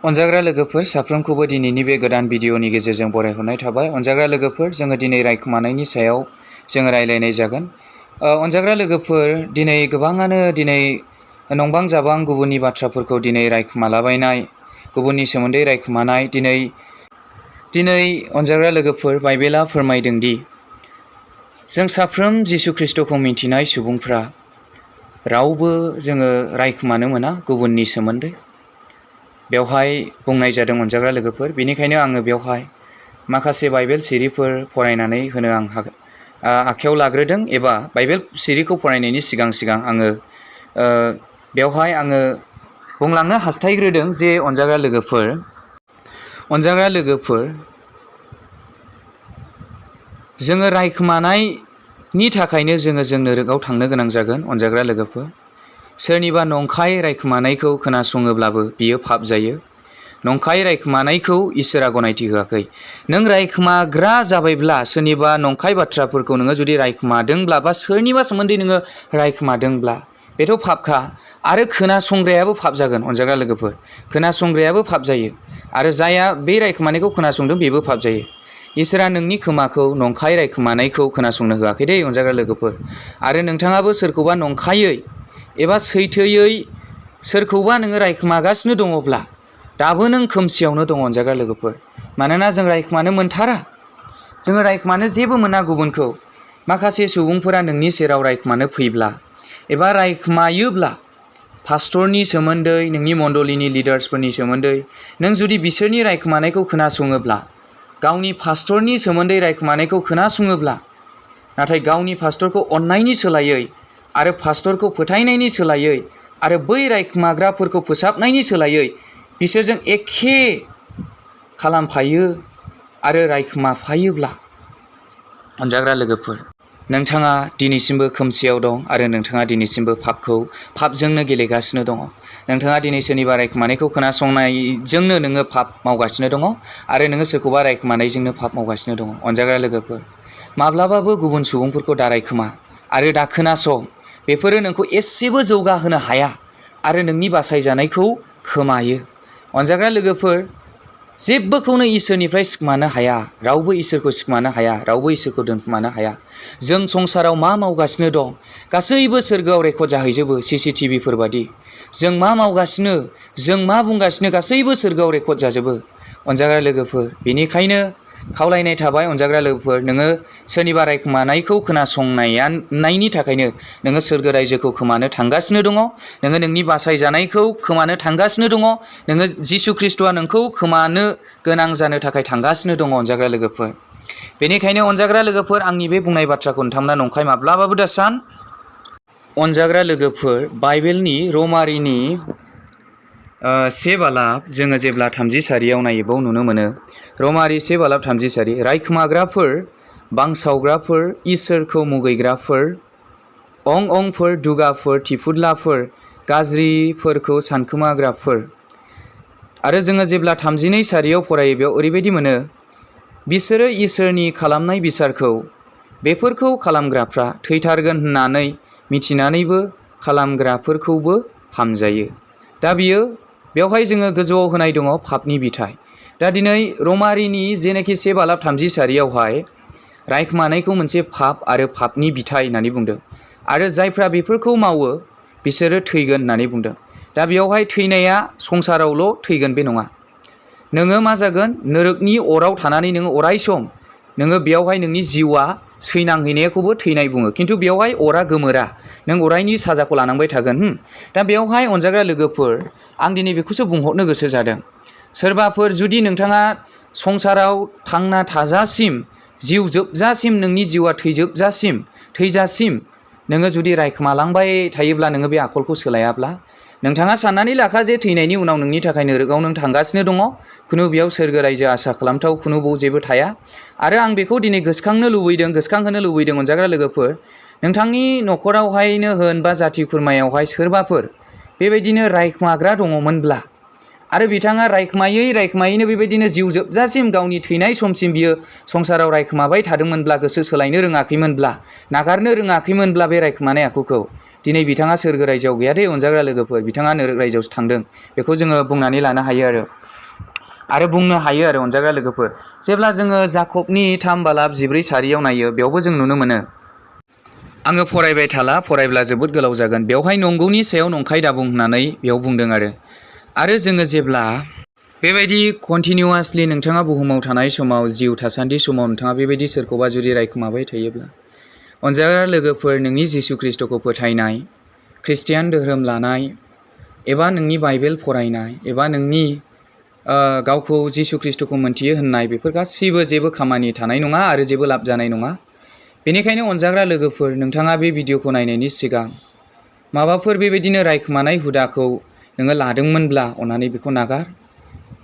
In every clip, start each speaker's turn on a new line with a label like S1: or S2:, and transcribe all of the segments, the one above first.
S1: अनजाग्रा लोगोफोर साफ्रोमखौबो दिनैनि बे गोदान भिडिअनि गेजेरजों बरायहरनाय थाबाय। अनजाग्रा लोगोफोर, जोङो दिनै रायखुमानायनि सायाव जोङो रायलायनाय जागोन। अनजाग्रा लोगोफोर, दिनै गोबाङानो नंबां जाबां गुबुननि बाथ्राफोरखौ दिनै रायखुमालाबायनाय, गुबुननि सोमोन्दै रायखुमानाय। दिनै अनजाग्रा लोगोफोर, बाइबेला फोरमायदों दि जों साफ्रोम जिसु ख्रिस्ट'खौ मिन्थिनाय सुबुंफ्रा रावबो जोङो रायखुमानो मोना गुबुननि सोमोन्दै। बेवहाय बुंनाय जादों अनजाग्रा लोगोफोर, बेनिखायनो आङो बेवहाय माखासे बाइबेल सिरिफोर फरायनानै होनो आं आखायाव लाग्रोदों, एबा बाइबेल सिरिखौ फरायनायनि सिगां आङो बेवहाय आङो बुंलांनो हास्थायग्रोदों जे अनजाग्रा लोगोफोर, जोङो रायखुमानायनि थाखायनो जों नोरोगाव थांनो गोनां जागोन। अनजाग्रा लोगोफोर, सोरनिबा नंखाय रायखुमानायखौ खोनासङोब्लाबो बियो पाप जायो। नंखाय रायखुमानायखौ इसोरा गनायथि होआखै। नों रायखुमाग्रा जाबायब्ला, सोरनिबा नंखाय बाथ्राफोरखौ नोङो जुदि रायखुमादोंब्ला बा सोरनिबा सोमोन्दै नोङो रायखुमादोंब्ला बेथ' पापखा। आरो खोनासंग्रायाबो पाप जागोन। अनजाग्रा लोगोफोर, खोनासंग्रायाबो पाप जायो, आरो जायहा बे रायखुमानायखौ खोनासंदों बेबो पाप जायो। इसोरा नोंनि खोमाखौ नंखाय रायखुमानायखौ खोनासंनो होआखै दे अनजाग्रा लोगोफोर। आरो नोंथाङाबो सोरखौबा नंखायै एबा सैथोयै सोरखौबा नोङो रायखुमागासिनो दङब्ला दाबो नों खोमसियावनो दङ अनजाग्रा लोगोफोर। मानोना जों रायखुमानो मोनथारा, जोङो रायखुमानो जेबो मोना गुबुनखौ। माखासे सुबुंफोरा नोंनि सेराव रायखुमानो फैब्ला एबा रायखुमायोब्ला, पास्टरनि सोमोन्दै, नोंनि मण्डलिनि लिडार्सफोरनि सोमोन्दै नों जुदि बिसोरनि रायखुमानायखौ खोनासङोब्ला, गावनि पास्टरनि सोमोन्दै रायखुमानायखौ खोनासङोब्ला, नाथाय गावनि पास्टरखौ अननायनि सोलायै आरो पास्टरखौ फोथायनायनि सोलायै आरो बै रायखुमाग्राफोरखौ फोसाबनायनि सोलायै बिसोरजों एखे खालामफायो आरो रायखुमाफायोब्ला, अनजाग्रा लोगोफोर, नोंथाङा दिनैसिमबो खोमसियाव दं आरो नोंथाङा दिनैसिमबो पापजोंनो गेलेगासिनो दङ। नोंथाङा दिनै सोरनिबा रायखुमानायखौ खोनासंनायजोंनो नोङो पाप मावगासिनो दङ, आरो नोङो सोरखौबा रायखुमानायजोंनो पाप मावगासिनो दङ। अनजाग्रा लोगोफोर, माब्लाबाबो गुबुन सुबुंफोरखौ दारायखुमा आरो दा खोनासं। बेफोरो नोंखौ एसेबो जौगाहोनो हाया आरो नोंनि बासायजानायखौ खोमायो। अनजाग्रा लोगोफोर, जेबोखौनो इसोरनिफ्राय सिखोमानो हाया। रावबो इसोरखौ सिखोमानो हाया, रावबो इसोरखौ दोनखोमानो हाया। जों संसाराव मा मावगासिनो दं गासैबो सोरगोआव रेकर्ड जाहैजोबो, CCTVफोर बादि। जों मा मावगासिनो, जों मा बुंगासिनो, गासैबो सोरगोआव रेकर्ड जाजोबो। अनजाग्रा लोगोफोर, बेनिखायनो खावलायनाय थाबाय अनजाग्रा लोगोफोर, नोङो सोरनिबा रायखुमानायखौ खोनासंनायनि थाखायनो नोङो सोरगो रायजोखौ खोमानो थांगासिनो दङ। नोङो नोंनि बासायजानायखौ खोमानो थांगासिनो दङ। नोङो जिसु ख्रिस्ट'आ नोंखौ खोमानो गोनां जानो थाखाय थांगासिनो दङ अनजाग्रा लोगोफोर। बेनिखायनो अनजाग्रा लोगोफोर, आंनि बे बुंनाय बाथ्राखौ नोंथांमोना नंखाय माब्लाबाबो दासान। अनजाग्रा लोगोफोर, बाइबेलनि रमारिनि 1 जोङो जेब्ला 30 सारियाव नायो, बाव नुनो मोनो, रमारि 1:30 सारि, रायखुमाग्राफोर, बांसावग्राफोर, इसोरखौ मुगैग्राफोर, अंफोर, दुगाफोर, थिफुदलाफोर, गाज्रिफोरखौ सानखोमाग्राफोर। आरो जोङो जेब्ला 32 सारियाव फरायो, बेयाव ओरैबायदि मोनो, बिसोरो इसोरनि खालामनाय बिसारखौ, बेफोरखौ खालामग्राफ्रा थैथारगोन होननानै मिथिनानैबो खालामग्राफोरखौबो हामजायो। दा बेवहाय जोङो गोजौआव होनाय दङ पापनि बिथाइ। दा दिनै रमारिनि जेनाखि 1:30 सारियावहाय रायखुमानायखौ मोनसे पाप आरो पापनि बिथाइ होननानै बुंदों, आरो जायफ्रा बेफोरखौ मावो बिसोरो थैगोन होननानै बुंदों। दा बेवहाय थैनाया संसारावल' थैगोन बे नङा, नोङो मा जागोन, नोरोगनि अराव थानानै नोङो अराय सम, नोङो बेयावहाय नोंनि जिउआ सैनांहैनायखौबो थैनाय बुङो, खिन्थु बेवहाय अरा गोमोरा, नों अरायनि साजाखौ लानांबाय थागोन। दा बेवहाय अनजाग्रा लोगोफोर, आं दिनै बेखौसो बुंहरनो गोसो जादों। सोरबाफोर जुदि नोंथाङा संसाराव थांना थाजासिम, जिउ जोबजासिम, नोंनि जिउआ थैजासिम नोङो जुदि रायखुमालांबाय थायोब्ला, नोङो बे आखलखौ सोलायाब्ला, नोंथाङा साननानै लाखा जे थैनायनि उनाव नोंनि थाखाय नोरोगाव नों थांगासिनो दङ। खुनु बेयाव सोरगो रायजो आसा खालामथाव खुनु जेबो थाया। आरो आं बेखौ दिनै गोसोखांहोनो लुबैदों अनजाग्रा लोगोफोर, नोंथांनि न'खरावहायनो होन बा जाथि खुरमायावहाय सोरबाफोर बेबायदिनो रायखुमाग्रा दङमोनब्ला, आरो बिथाङा रायखुमायैनो बेबायदिनो जिउ जोबजासिम, गावनि थैनाय समसिम बियो संसाराव रायखुमाबाय थादोंमोनब्ला, गोसो सोलायनो रोङाखैमोनब्ला, नागारनो रोङाखैमोनब्ला बे रायखुमानाय आखुखौ, दिनै बिथाङा सोरगो रायजोआव गैया दे अनजाग्रा लोगोफोर, बिथाङा नोरोग रायजोआवसो थांदों। बेखौ जोङो बुंनानै लानो हायो। आरो आरो बुंनो हायो आरो अनजाग्रा लोगोफोर। जेब्ला जोङो जाकबनि 3:14 नायो बेयावबो जों नुनो मोनो। आङो फरायबाय थाला, फरायब्ला जोबोद गोलाव जागोन। बेवहाय नंगौनि सायाव नंखाय दाबुं होननानै बेयाव बुंदों आरो जोङो जेब्ला बेबायदि कन्टिनिउवासलि नोंथाङा बुहुमाव थानाय समाव जिउ थासान्दि समाव नोंथाङा बेबायदि सोरखौबा जुदि रायखुमाबाय थायोब्ला, अनजाग्रा लोगोफोर, नोंनि जिसु खृष्टखौ फोथायनाय, खृष्टियान धोरोम लानाय, एबा नोंनि बाइबेल फरायनाय, एबा नोंनि गावखौ जिसु खृष्टखौ मोनथियो होननाय, बेफोर गासैबो जेबो खामानि थानाय नङा आरो जेबो लाब जानाय नङा। बेनिखायनो अनजाग्रा लोगोफोर, नोंथाङा बे भिडिअखौ नायनायनि सिगां माबाफोर बेबायदिनो रायखुमानाय हुदाखौ नोङो लादोंमोनब्ला अन्नानै बेखौ नागार।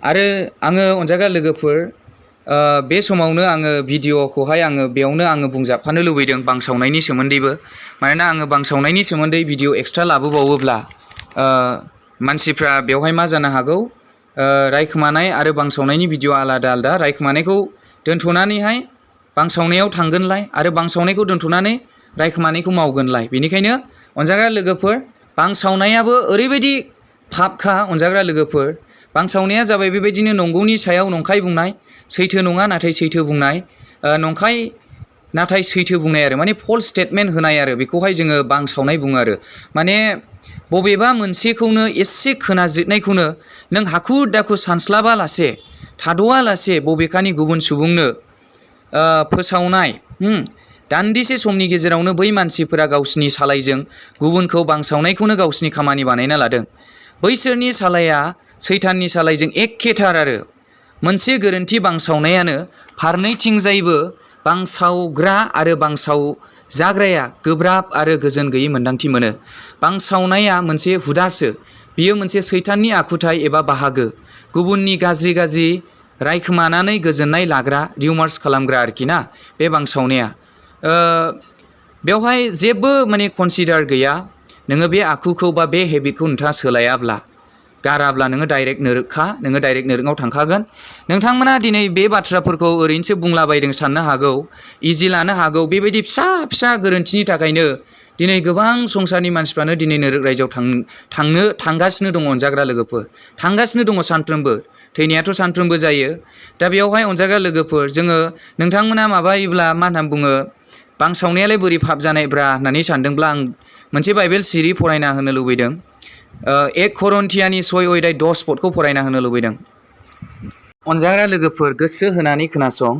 S1: आरो आङो अनजाग्रा लोगोफोर, बे समावनो आङो भिडिअखौहाय बेयावनो आङो बुंजाबफानो लुबैदों बांसावनायनि सोमोन्दैबो। मानोना आङो बांसावनायनि सोमोन्दै भिडिअ एक्सट्रा लाबोबावोब्ला मानसिफ्रा बेवहाय मा जानो हागौ, रायखुमानाय आरो बांसावनायनि भिडिअ आलादा आलादा, रायखुमानायखौ दोनथ'नानैहाय बांसावनायाव थांगोनलाय आरो बांसावनायखौ दोनथ'नानै रायखुमानायखौ मावगोनलाय। बेनिखायनो अनजाग्रा लोगोफोर, बांसावनायाबो ओरैबायदि पापखा अनजाग्रा लोगोफोर। बांसावनाया जाबाय बेबायदिनो नंगौनि सायाव नंखाय बुंनाय, सैथो नङा नाथाय सैथो बुंनाय, नंखाय नाथाय सैथो बुंनाय आरो माने फल्स स्टेटमेन्ट होनाय आरो बेखौहाय जोङो बांसावनाय बुङो आरो। माने बबेबा मोनसेखौनो एसे खोनाज्रिदनायखौनो नों हाखु दाखु सानस्लाबालासे थाद'आलासे बबेखानि गुबुन सुबुंनो फोसावनाय, दान्दिसे समनि गेजेरावनो बै मानसिफोरा गावसिनि सालायजों गुबुनखौ बांसावनायखौनो गावसिनि खामानि बानायना लादों। बैसोरनि सालाया सैताननि सालायजों एखेथार आरो मोनसे गोरोन्थि बांसावनायानो फारनैथिंजायबो बांसावग्रा आरो बांसावजाग्राया गोब्राब आरो गोजोन गैयै मोन्दांथि मोनो। बांसावनाया मोनसे हुदासो, बियो मोनसे सैताननि आखुथाय एबा बाहागो, गुबुननि गाज्रि गाज्रि रायखोमानानै गोजोननाय लाग्रा, रिउमार्स खालामग्रा आरोखि ना बे बांसावनाया। बेवहाय जेबो माने कनसिडार गैया। नोङो बे आखुखौ बा बे हेबिटखौ नोंथाङा सोलायाब्ला, गाराब्ला नोङो डाइरेक्ट नोरोगाव थांखागोन। नोंथांमोना दिनै बे बाथ्राफोरखौ ओरैनोसो बुंलाबायदों साननो हागौ, इजि लानो हागौ। बेबायदि फिसा फिसा गोरोन्थिनि थाखायनो दिनै गोबां संसारनि मानसिफ्रानो दिनै नोरोग रायजोआव थांगासिनो दङ अनजाग्रा लोगोफोर, थांगासिनो दङ सानफ्रोमबो। थैनायाथ' सानफ्रोमबो जायो। दा बेयावहाय अनजाग्रा लोगोफोर, जोङो नोंथांमोना माबायोब्ला मा होनना बुङो, बांसावनायालाय बोरै पाप जानायब्रा होननानै सानदोंब्ला आं मोनसे बाइबेल सिरि फरायना होनो लुबैदों। 1 करन्थियानि 6:10 फरायना होनो लुबैदों। अनजाग्रा लोगोफोर, गोसो होनानै खोनासं।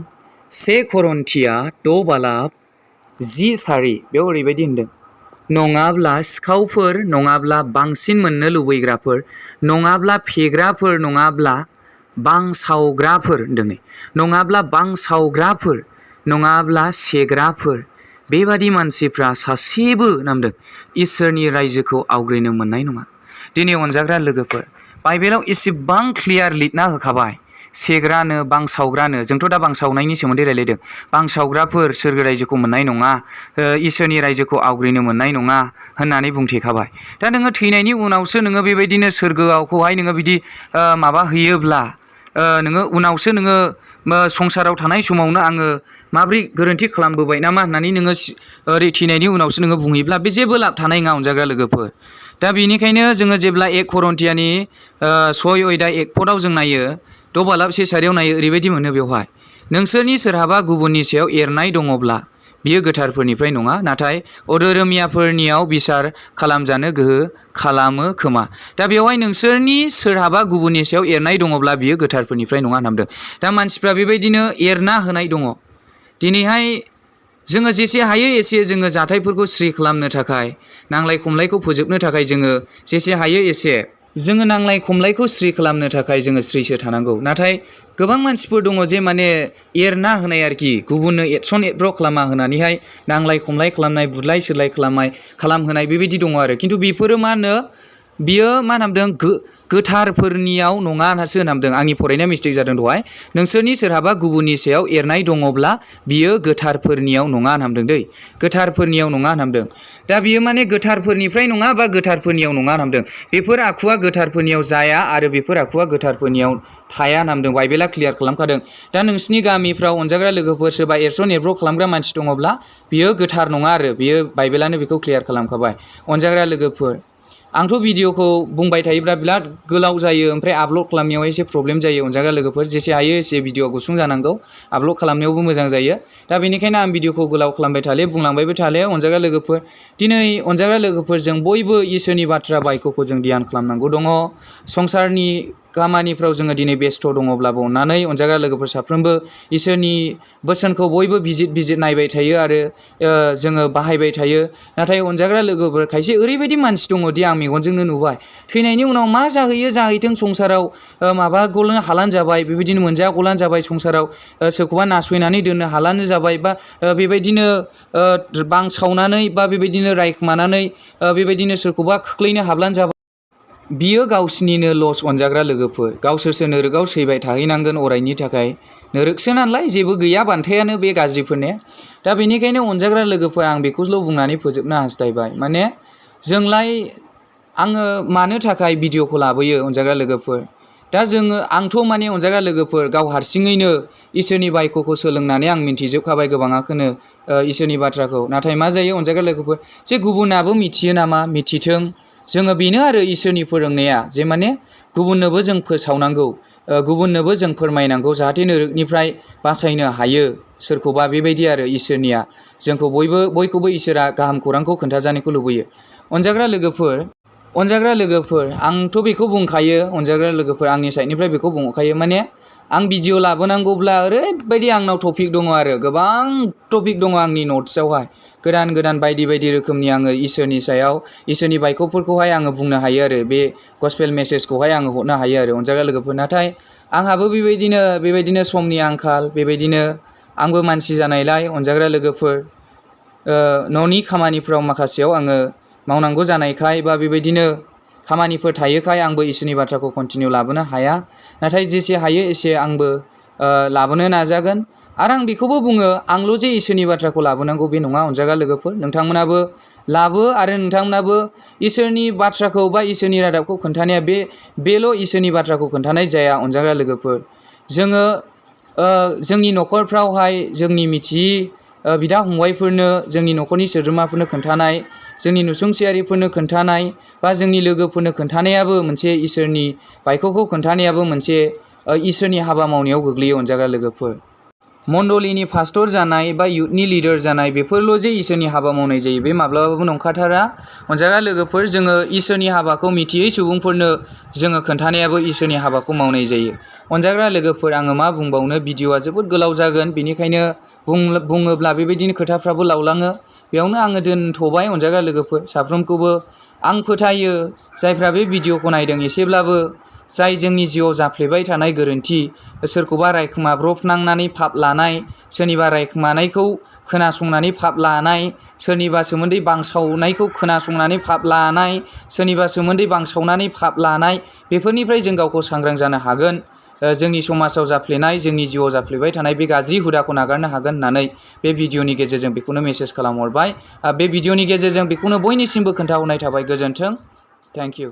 S1: 1 करन्थिया 6:10 बेयाव ओरैबायदि होनदों, नङाब्ला सिखावफोर, नङाब्ला बांसिन मोननो लुबैग्राफोर, नङाब्ला फेग्राफोर, नङाब्ला बांसावग्राफोर होनदों, नङाब्ला बांसावग्राफोर, नङाब्ला सेग्राफोर, बेबादि मानसिफ्रा सासेबो नामदों इसोरनि रायजोखौ आवग्रिनो मोननाय नङा। दिनै अनजाग्रा लोगोफोर, बाइबेलाव एसेबां क्लियार लिरना होखाबाय, सेग्रानो बांसावग्रानो, जोंथ' दा बांसावनायनि सोमोन्दै रायलायदों, बांसावग्राफोर सोरगो रायजोखौ मोननाय नङा, इसोरनि रायजोखौ आवग्रिनो मोननाय नङा होननानै बुंथेखाबाय। दा नोङो थैनायनि उनावसो नोङो बेबायदिनो सोरगोआवखौहाय नोङो बिदि माबा होयोब्ला, नोङो उनावसो नोङो संसाराव थानाय समावनो आङो माब्रै गोरोन्थि खालामबोबाय नामा होननानै नोङो ओरै थैनायनि उनावसो नोङो बुंहैब्ला बे जेबो लाब थानाय नङा अनजाग्रा लोगोफोर। दा बेनिखायनो जोङो जेब्ला 1 करन्थियानि 6:1 जों नायो, 6:10 नायो, ओरैबायदि मोनो बेवहाय, नोंसोरनि सोरहाबा गुबुननि सायाव एरनाय दङब्ला बियो गोथारफोरनिफ्राय नङा, नाथाय अधोरोमियाफोरनियाव बिसार खालामजानो गोहो खालामो खोमा। दा बेवहाय नोंसोरनि सोरहाबा गुबुननि सायाव एरनाय दङब्ला बियो गोथारफोरनिफ्राय नङा होनदों। दा मानसिफ्रा बेबायदिनो एरना होनाय दङ। दिनैहाय जोङो जेसे हायो एसे जोङो जाथायफोरखौ स्रि खालामनो थाखाय, नांलाय खमलायखौ फोजोबनो थाखाय जोङो जेसे हायो एसे जोङो नांलाय खमलायखौ स्रि खालामनो थाखाय जोङो स्रिसो थानांगौ। नाथाय गोबां मानसिफोर दङ जे माने एरना होनाय आरोखि, गुबुननो एदसन एदब्र खालामा होनानैहाय नांलाय खमलाय खालामनाय, बुदलाय सोलाय खालामहोनाय बेबायदि दङ आरो। खिन्थु बेफोरो मा होनो, बियो मा होनदों, गोथारफोरनियाव नङा होननासो होनदों। आंनि फरायनाया मिस्टेक जादों दहाय। नोंसोरनि सोरहाबा गुबुननि सायाव एरनाय दङब्ला बियो गोथारफोरनियाव नङा होनदों दै, गोथारफोरनियाव नङा होनदों। दा बियो माने गोथारफोरनिफ्राय नङा बा गोथारफोरनियाव नङा होनदों। बेफोर आखुवा गोथारफोरनियाव जाया आरो बेफोर आखुवा गोथारफोरनियाव थाया होनदों। बाइबेला क्लियार खालामखादों। दा नोंसिनि गामिफ्राव अनजाग्रा लोगोफोर सोरबा एरसन एरब्र खालामग्रा मानसि दङब्ला बियो गोथार नङा आरो, बियो बाइबेलानो बेखौ क्लियार खालामखाबाय। अनजाग्रा लोगोफोर, आंथ' भिडिअखौ बुंबाय थायोब्ला बिराद गोलाव जायो ओमफ्राय आपल'ड खालामनायाव एसे प्रब्लेम जायो अनजाग्रा लोगोफोर जेसे हायो एसे भिडिअआ गुसुं जानांगौ आपल'ड खालामनायावबो मोजां जायो दा बेनिखायनो आं भिडिअखौ गोलाव खालामबाय थाले बुंलांबायबो थाले अनजाग्रा लोगोफोर दिनै अनजाग्रा लोगोफोर जों बयबो इसोरनि बाथ्रा बायख'खौ जों ध्यान खालामनांगौ दङ संसारनि खामानिफ्राव जोङो दिनै बेस्थ' दङब्लाबो अननानै अनजाग्रा लोगोफोर साफ्रोमबो इसोरनि बोसोनखौ बयबो बिजित नायबाय थायो आरो जोङो बाहायबाय थायो नाथाय अनजाग्रा लोगोफोर खायसे ओरैबायदि मानसि दङदि आं मेगनजोंनो नुबाय थैनायनि उनाव मा जाहैयो जाहैथों संसाराव माबा गलान हालान जाबाय बेबायदिनो मोनजा गलान जाबाय संसाराव सोरखौबा नासयनानै दोननो हालानो जाबाय बा बेबायदिनो बांसावनानै बा बेबायदिनो रायखोमानानै बेबायदिनो सोरखौबा खोख्लैनो हाब्लानो जाबाय बियो गावसिनिनो लस अनजाग्रा लोगोफोर गावसोरसो नोरोगाव सैबाय थाहैनांगोन अरायनि थाखाय नोरोगसो नालाय जेबो गैया बान्थायानो बे गाज्रिफोरने दा बेनिखायनो अनजाग्रा लोगोफोर आं बेखौल' बुंनानै फोजोबनो हास्थायबाय माने जोंलाय आङो मानो थाखाय भिडिअखौ लाबोयो अनजाग्रा लोगोफोर दा जोङो आंथ' माने अनजाग्रा लोगोफोर गाव हारसिङैनो इसोरनि बायख'खौ सोलोंनानै आं मिन्थिजोबखाबाय गोबाङाखौनो इसोरनि बाथ्राखौ नाथाय मा जायो अनजाग्रा लोगोफोर जे गुबुनाबो मिथियो नामा मिथिथों जोङो बेनो आरो इसोरनि फोरोंनाया जे माने गुबुननोबो जों फोसावनांगौ गुबुननोबो जों फोरमायनांगौ जाहाथे नोरोगनिफ्राय बासायनो हायो सोरखौबा बेबायदि आरो इसोरनिया जोंखौ बयखौबो इसोरा गाहाम खौरांखौ खोन्थाजानायखौ लुबैयो अनजाग्रा लोगोफोर आंथ' बेखौ बुंखायो अनजाग्रा लोगोफोर आंनि साइडनिफ्राय बेखौ बुंखायो माने आं भिडिअ लाबोनांगौब्ला ओरैबायदि आंनाव टपिक दङ आरो गोबां टपिक दङ आंनि नट्सआवहाय गोदान बायदि रोखोमनि आङो इसोरनि सायाव इसोरनि बायख'फोरखौहाय आङो बुंनो हायो आरो बे गस्पेल मेसेजखौहाय आङो हरनो हायो आरो अनजाग्रा लोगोफोर नाथाय आंहाबो बेबायदिनो समनि आंखाल बेबायदिनो आंबो मानसि जानायलाय अनजाग्रा लोगोफोर न'नि खामानिफ्राव माखासेयाव आङो मावनांगौ जानायखाय बा बेबायदिनो खामानिफोर थायोखाय आंबो इसोरनि बाथ्राखौ कन्टिनिउ लाबोनो हाया नाथाय जेसे हायो एसे आंबो लाबोनो नाजागोन आरो आं बेखौबो बुङो आंल' जे इसोरनि बाथ्राखौ लाबोनांगौ बे नङा अनजाग्रा लोगोफोर नोंथांमोनाबो लाबो आरो नोंथांमोनाबो इसोरनि बाथ्राखौ बा इसोरनि रादाबखौ खोन्थानाया बेल' इसोरनि बाथ्राखौ खोन्थानाय जाया अनजाग्रा लोगोफोर जोङो जोंनि न'खरफ्रावहाय जोंनि मिथियि बिदा फंबायफोरनो जोंनि न'खरनि सोद्रोमाफोरनो खोन्थानाय जोंनि नुसुंसेयारिफोरनो खोन्थानाय बा जोंनि लोगोफोरनो खोन्थानायाबो मोनसे इसोरनि बायख'खौ खोन्थानायाबो मोनसे इसोरनि हाबा मावनायाव गोग्लैयो अनजाग्रा लोगोफोर मण्डलिनि पास्टर जानाय बा युथनि लिडार जानाय बेफोरल' जे इसोरनि हाबा मावनाय जायो बे माब्लाबाबो नंखाथारा अनजाग्रा लोगोफोर जोङो इसोरनि हाबाखौ मिथियै सुबुंफोरनो जोङो खोन्थानायाबो इसोरनि हाबाखौ मावनाय जायो अनजाग्रा लोगोफोर आङो मा बुंबावनो भिडिअआ जोबोद गोलाव जागोन बेनिखायनो बुङोब्ला बेबायदिनो खोथाफ्राबो लावलाङो बेयावनो आङो दोनथ'बाय अनजाग्रा लोगोफोर साफ्रोमखौबो आं फोथायो जायफ्रा बे भिडिअखौ नायदों एसेब्लाबो जाय जोंनि जिउआव जाफ्लेबाय थानाय गोरोन्थि सोरखौबा रायखोमाब्रबनांनानै पाप लानाय सोरनिबा रायखोमानायखौ खोनासंनानै पाप लानाय सोरनिबा सोमोन्दै बांसावनायखौ खोनासंनानै पाप लानाय सोरनिबा सोमोन्दै बांसावनानै पाप लानाय बेफोरनिफ्राय जों गावखौ सांग्रां जानो हागोन जोंनि समाजाव जाफ्लेनाय जोंनि जिउआव जाफ्लेबाय थानाय बे गाज्रि हुदाखौ नागारनो हागोन होननानै बे भिडिअनि गेजेरजों बेखौनो मेसेज खालामहरबाय बे भिडिअनि गेजेरजों बेखौनो बयनिसिमबो खोन्थाहरनाय थाबाय गोजोन्थों थेंक इउ